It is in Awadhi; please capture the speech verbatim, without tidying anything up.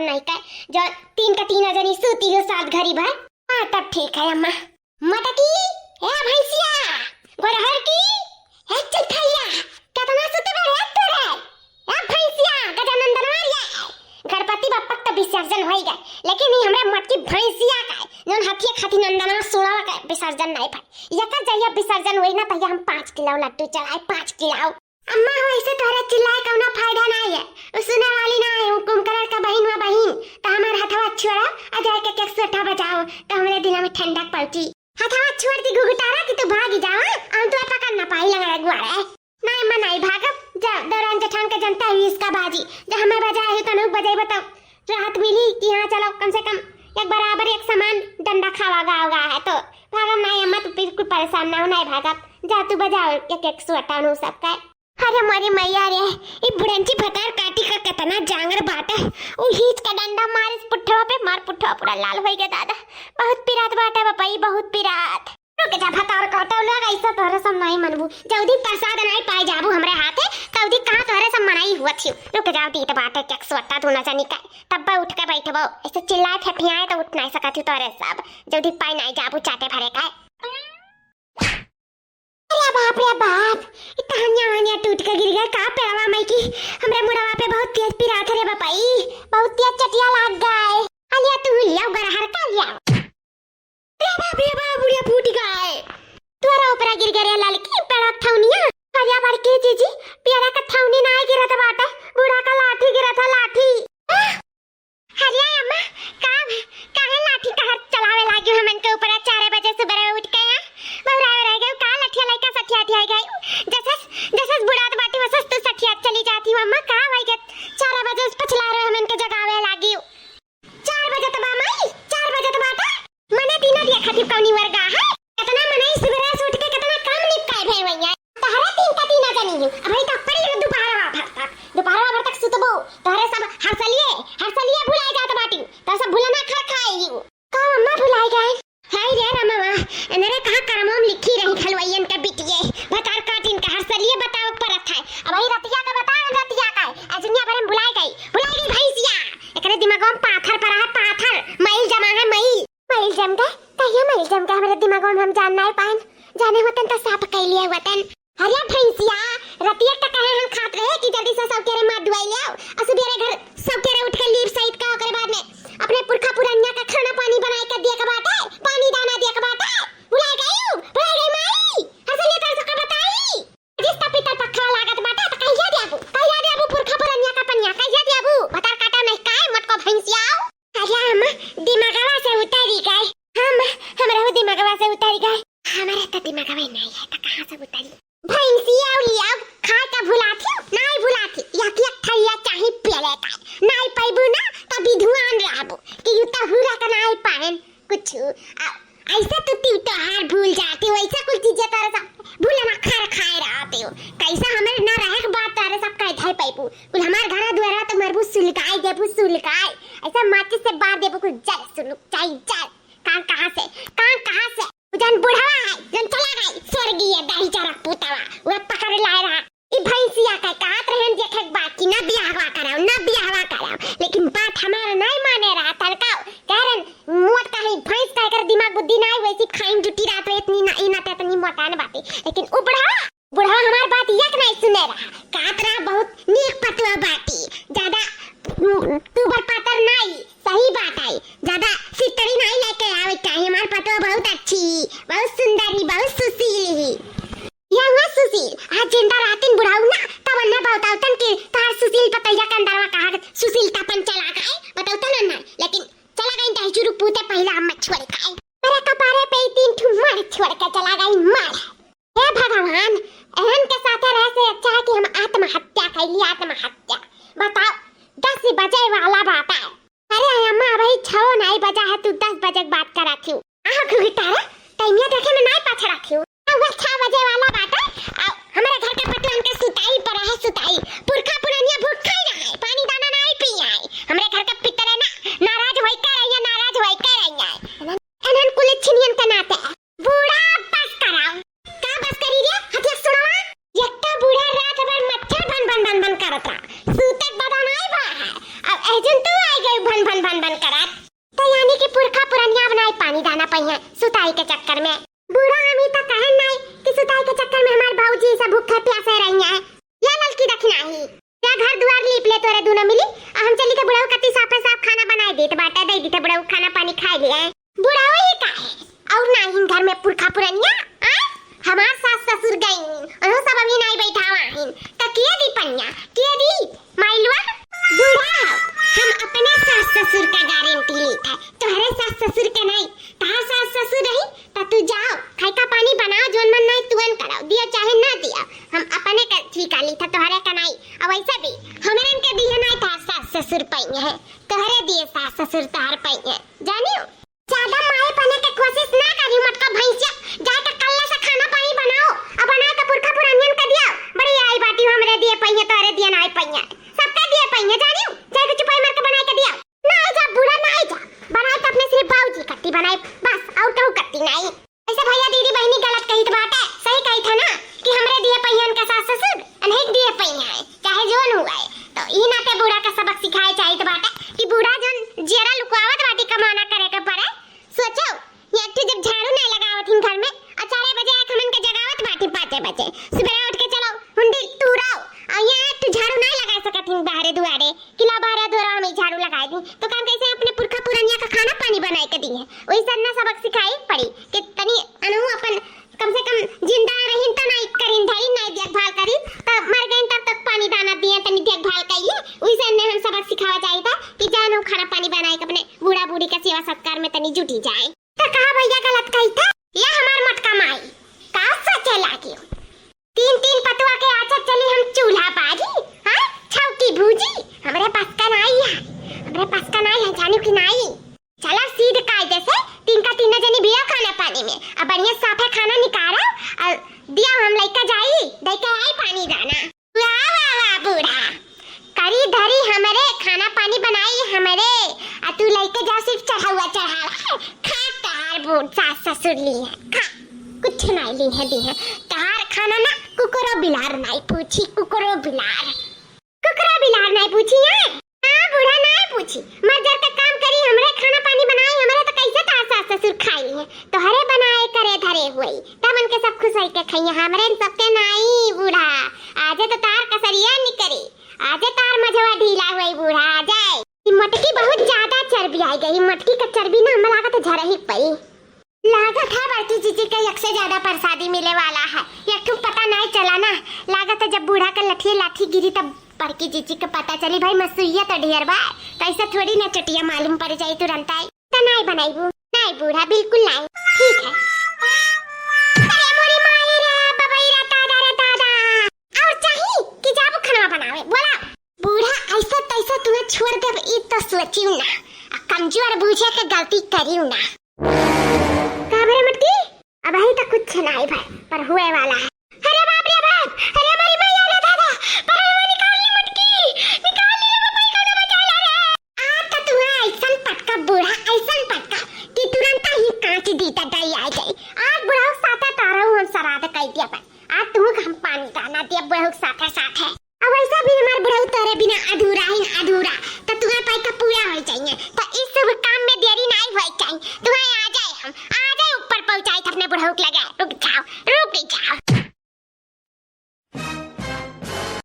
नहीं कहे, जो तीन का तीन जनी सूती हो सात घरी भर। हाँ, तब ठीक है अम्मा। मटकी, ए भैंसिया, गोरहर की, ए चुथैया, केतना सुतबे रे तोरे? ए भैंसिया, गजानंदनवा रे। गणपति बप्पा क त विसर्जन होई गए, लेकिन ई हमरे मटकी भैंसिया का है, जौन हथिया खाती नंदनवा सुड़वा का विसर्जन नहीं भई। एकर जहिया विसर्जन होई ना, तहिया हम पाँच किलो लड्डू चढ़ाई, पाँच किलो। अम्मा हो, ऐसे तोहरे चिल्लाए कौनो फायदा ना है। उ सुने वाली ना है, उ कुंभकर्ण का बहिन हुआ बहिन, त हमार हथवा छोड़ा, आ जाए के एक सौ आठ बजाओ, त हमरे दिल में ठंडक पहुंची। हथवा छोड़ दी घुघुटारा कि तू भागी जावा, हम तो पकड़ ना पाई लंगड़ा गुआरे। नहीं अम्मा, नहीं भागब, जा दौरान जेठान के जनता हुई इसका बाजी, जब हमें बजाए हुई तनहुक बजेबो तो राहत मिली कि हाँ चलो कम से कम एक बराबर एक समान डंडा खावा गाओ गा है तो। भागब नहीं अम्मा, तू बिल्कुल परेशान ना हो, नहीं भागब, जा तू बजाओ एक एक सौ आठ सबका। अरे मोरी मैया रे, ई बुढ़ंची भतार काटी का केतना जांगर बाटे। उ हीच का डंडा मारिस पुट्ठवा पे, मार पुट्ठवा पूरा लाल होई गया दादा। बहुत पिरात बाटे बपई, बहुत पिरात। रुक जा भतार काटो लोग, ऐसा तोहरे सब नहीं मनबू। जल्दी प्रसाद नहीं पाए जाबू हमरे हाथे, तल्दी कहाँ तोहरे सब मनाई हुआ थी। रुक जाओ, दीत बाटे एक सौ आठ दूना जनी का, तब उठ के बैठबो। ऐसे चिल्लाए फेफियाए तो उठ नहीं सकत हूँ तोहरे सब। जल्दी पाए नहीं जाबू चाटे भरे का। अरे बाप रे बाप, ई कहानिया वहानिया टूट के गिर गए का पेड़वा माई की? हमरे मुड़वा पे बहुत तेज पिरात रे बपई, बहुत तेज चटिया लाग गए। अलिया तू लिया गरहर का लिया। रे बाप रे बाप, बुढ़िया फूट गए। तोरा ऊपरा गिर गए रे ललकी पेड़ा ठौनिया। अरे बार के जीजी, पेड़ा का ठौनी ना गिरत बाटे, बूढ़ा का लाठी गिरत है, लाठी। अरे अम्मा, का, काहे लाठी कहर चलावे लागी हमन के ऊपर? चार बजे सुबह उठ के यहाँ बौराए रह गए, का लठिया लइका सठिया ठिया गए? जसस, जसस बुढ़ात बाटी वसस तू सठिया चली जाती हो अम्मा, का भाई के चार बजे पछला रहे हमन के जगावे लागी? चार बजे तो बा माई, चार बजे तो बाटा। मने तीना दिया खातिर कौनी वर्गा है? कितना मने सुबह से उठ के कितना काम निपटाए भे भैया। तहरे तीन का तीना जनी हूँ। अबही तो पड़ी रह दोपहरवा भर तक। दोपहरवा भर तक सुतबो। तहरे सब हरसलिए, हरसलिए भुलाए जात बाटी। तो सब भुलना खर खाए ही। का अम्मा भुलाए गए? हाय रे रमवा, एनरे कहाँ करमवा में लिखी रही फलवैयन के बिटिये। भतार काटिन के हरसलिए बतावे परत है। अबही रतिया का बताए, रतिया का है। अजुनिया भरे में भुलाए गई। भुलाए गई भैंसिया। एकरे दिमागवा में पाथर पड़ा है, पाथर। मइल जमा है, मइल। मइल जम गए? कहिया मइल जम गए? हमरे दिमागवा में हम जान नाई पाएन। जाने होतन तो साफ कइ लिए होतन। अरे भैंसिया, रतिया तक कहे हम खात रहे कि जल्दी से सब केरे मार दुआई ले आओ। और सुबेरे घर सब केरे उठ के लीप सहित का ओकरे बाद में अपने पुरखा पुरनिया का खाना पानी बनाए के दिए के बाटे, पानी दाना दिए के बाटे। भुला गई, भुला गई माई। हंसलिया तर सबका बताई। जिस तपीतर पखवा लागत बाटे, त कहिया देबू? कहिया देबू पुरखा पुरनिया का पनिया? कहिया देबू? भतार काटा नहीं काय, मटको भैंसियाओ। अरे हम दिमागवा से उतरी गए। हम, हमरा दिमागवा से उतरी गए। हमारे तो दिमागवा ही नहीं है, तो कहाँ से उतरी? भैंसियाओ लियाओ, खाए का भुलाती हो? नहीं भुलाती। या कि एक थैया चाही पियले का। नहीं पैबू ना, तो विधुआन रहबू। कि यू तो हुरा का नहीं पाएन। कुछ, आ, ऐसे तो तू त्योहार भूल जाती हो, ऐसे कुल चीजें तारे सब भूलना खार खाए रहती हो। कैसा हमारे ना रहे के बात तारे सब कह धाई पैबू। कुल हमार घर दुआरा तो मरबू सुलगाई देबू सुलगाई। ऐसा माचिस से बार देबू कुल जल सुलुक जाई जल। कान कहाँ से, कान कहाँ से? उ जन बुढ़वा है, जन चला गई, स्वर्गीय दाई जरा पुतवा, वह पकड़ लाए रहा। ई भैंसिया का कहत रहन जे ठेक बात कि ना बियाहवा कराओ, ना बियाहवा कराओ, लेकिन बात हमार नहीं माने रहा तलकाओ। कह रहन मोट का है भैंस का, एकर दिमाग बुद्धि नहीं, वैसी खाइन जुटी रहत है इतनी ना, ई ना तो इतनी मोटान बाटे, लेकिन उ बुढ़वा, बुढ़वा हमार बात एक नहीं सुने रहा। कहत रहा बहुत नीक पतवा बाटी, ज्यादा, उम, तू बर पातर नहीं, सही बात है, ज्यादा सितरी नहीं लेके आवे चाहिए। हमार पतवा बहुत अच्छी, बहुत सुंदर ही, बहुत सुशील ही। या हुआ सुशील, आज जिंदा रहतीन बुढ़ाऊ ना, तब अन्ना बतावतन कि तहार सुशील पतैया के अंदरवा कहा सुशील तपन चला गए, बतावतन अन्ना। लेकिन चला गई दही चुरू पूते पहला हम छोड़ खाए। मेरे कपारे पे ही तीन ठू मार छोड़ के चला गई, मार। हे भगवान, एहन के साथे रहे से अच्छा है कि हम आत्महत्या कैली, आत्महत्या। बताओ, दस बजे वाला बाटे। अरे अम्मा, अबही छो नाई बजा है, तू दस बजे के बात करत हूँ। आहो घुघुटारा, टाइमिया देखे में नाई पाछा रखियो। अब वह छह बजे वाला बाटे, आ, हमारे घर के पटवन के सुताई पर है, सुताई। पुरखा पुरनिया भूखा ही रहे, पानी दाना नाई पियाए। हमारे घर के पितरे ना, नाराज होई कर रही है, नाराज होई कर रही है। इन्हन, इन्हन कुल छिनियन के नाते। बूढ़ा बस कराओ। का बस करी रे? हथिया सुनवा। यक्का बूढ़ा रात भर मच्छर बन बन बन बन करत रहा। सूतक बदा नाई बा है। अब एहजन तू आई गई भन भन भन भन करत। तो यानी कि पुरखा पुरनिया अब नाई पानी दाना पइहें सुताई के चक्कर में। बूढ़ा हम ई तो कहन नाई कि सुताई के चक्कर में हमार भौजी सब भूखे प्यासे रही हैं। या ललकी दखिनाही, या घर दुआर लीप ले तोरे दूनो मिली, आ हम चली थे बुढ़ऊ कत्ती साफे साफ खाना बनाए देत बाटे, दे दी थे बुढ़ऊ खाना पानी खाए लिए। बुढ़ऊ ही का है, और नाहीं घर में पुरखा पुरनिया, आ? हमार सास ससुर गईं, उन्हों सब अभी नाई बैठावा हिन, त किए दी पनिया, किए दी? माइलवा, बूढ़ा हो, हम अपने सास ससुर का गारंटी लीत है, तोहरे सास ससुर के नाई, तहार सास ससुर रही, त तू जाओ, खाई का पानी बनाओ, जोन मन नाई तुअन कराओ, दिया चाहे ना दिया, हम अपने का ठीक आ लीत है, तोहरे का नाई। और वैसे भी, हमरन के दिए नाई तहार सास ससुर पइहें, तोहरे दिए सास ससुर तहार पइहें, जानियो? ज्यादा माई बने के कोशिश ना करी, मटका भैंसिया, जाए के कल्ला से खाना पानी बनाओ, अब बनाए के पुरखा पुरानियन के दिया। बड़ी आई बाटी, हमरे दिए पइहें, तोहरे दिए नाई पइहें, सबके दिए पइहें, जानियो? जाए के चुपाई मार के बनाए के दिया। नाई जा बूढ़ा, नाई जा, बनाए तो अपने सिर्फ बाबूजी कत्ती बनाए, बस और कहूँ कत्ती नाई। ऐसे भैया दीदी बहिनी गलत कहित बाटे, सही कहित है ना कि हमरे दिए पइहें उनका सास ससुर, अनहिक दिए पइहें, चाहे जोन हुआ है। तो ई नाते बूढ़ा का सबक सिखाए चाहित बाटे कि बूढ़ा जोन जियरा लुकवावत बाटी कमाना करे के पड़े। सोचो, ये एक ठे जब झाड़ू नहीं लगावत हिन घर में, और चारे बजे आके हमन के जगावत बाटी पाँचे बजे, सुबह उठ के चलो हुंडी तूराओ, और ये एक ठे झाड़ू नहीं लगा सकत हिन बाहरे दुआरे, कि ला बाहरे दुआरे हम ई झाड़ू लगाए दी, तो काम कैसे अपने पुरखा पुरनिया का खाना पानी बनाए के दी है। वही सरना सबक सिखाई पड़ी कि तनी अनहु अपन कम से कम जिंदा रहिन त नाई करिन धरिन, नाई देखभाल करिन, त मर गइन तब तक पानी दाना दिए, तनी देखभाल कइले। वही सरने हम सबक सिखावा चाहित है कि जानो खाना पानी बनाए के अपने बूढ़ा बूढ़ी का सेवा सत्कार में तनी जुटी जाए। त कहा भैया गलत कहित है? या हमार मोटका माई, का सोचे लागी? तीन तीन पतुआ के आचर चली हम चूल्हा बारी, हाँ? छौकी भूजी, हमरे बस का नाई है, हमरे बस का नाई है, जानियो कि नाई? चला सीध कायदे से तीन का तीनों जनी बिया खाना पानी में, अब बढ़िया साफे खाना निकारा, और दिया हम लइका जाई, दइका आई पानी दाना। वाह, वाह, वाह, बूढ़ा। करी धरी हमरे, खाना पानी बनाई हमरे, आ तू लइके जा सिर्फ चढ़ावा चढ़ावा। खा तहार बूढ़ सास ससुर ली है, खा। कुछ नाई ली है दी है। तहार खाना ना कुकुरो बिलार नाई पूछी, कुकुरो बिलार। कुकुरो बिलार नाई पूछी है? हाँ, बूढ़ा नाई पूछी। मर जर के काम करी, हमरे खाना पानी बनाई, हमरे तो कैसे तहार सास ससुर खाई है? तोहरे बनाए करे धरे हुई, तब उनके सब खुश होई के खइया, हमरे इन सबके नाई बूढ़ा। आजे तो तार कसरिया निकरी, आजे तार मझवा ढीला हुई बूढ़ा, आ जाए। ई मटकी बहुत ज्यादा चर्बी आई गई, मटकी का चर्बी ना हमें लागत है झरही पई। लागत है बड़की जीजी के एक से ज्यादा प्रसादी मिले वाला है, एक ठो पता नहीं चला ना। लागत है जब बूढ़ा के लठिए लाठी गिरी तब बड़की जीजी के पता चली, भाई मसुइया तो ढेर बा, कैसे थोड़ी ना चटिया मालूम पड़ जाई तुरंत आई। त नाई बनाइबू? नाई बूढ़ा, बिल्कुल नाई। ठीक है। अरे मोरी माई रे, बबई रे, दादा रे, दादा। और चाही कि जाबू खाना बनावे, बोला। बूढ़ा ऐसा तैसा तुम्हें छोड़ देब, ई तो सोचियो ना। आ कमजोर बूझे के गलती करियो ना। का भरे मटकी? अबहीं तो कुछ नाई भय, पर हुए वाला है। अरे बाप रे बाप, अरे हमारी मैया रे दादा, परनवा निकाल ली मटकी, निकाल ली रे बाबा, ई कौनो मजाल है रे। आज तो तुम्हें ऐसन पटका बूढ़ा, ऐसन पटका कि तुरंत ही कांच दी त डई आ जाई। आज बुढ़ऊ साथे तारऊ हम श्राद्ध कई दिया बा। आज तुहू के हम पानी दाना दिया बुढ़ऊ साथे साथे। अब वैसा भी हमार बुढ़ऊ तोरे बिना अधूरा ही अधूरा, तो तुम्हारे पाई का पूरा हो जाइए। तो इस शुभ काम में देरी नहीं होई चाहिए। तुम्हें आ जाए हम, आ जाए ऊपर पहुंचाई अपने बुढ़ऊ के लगे। रुक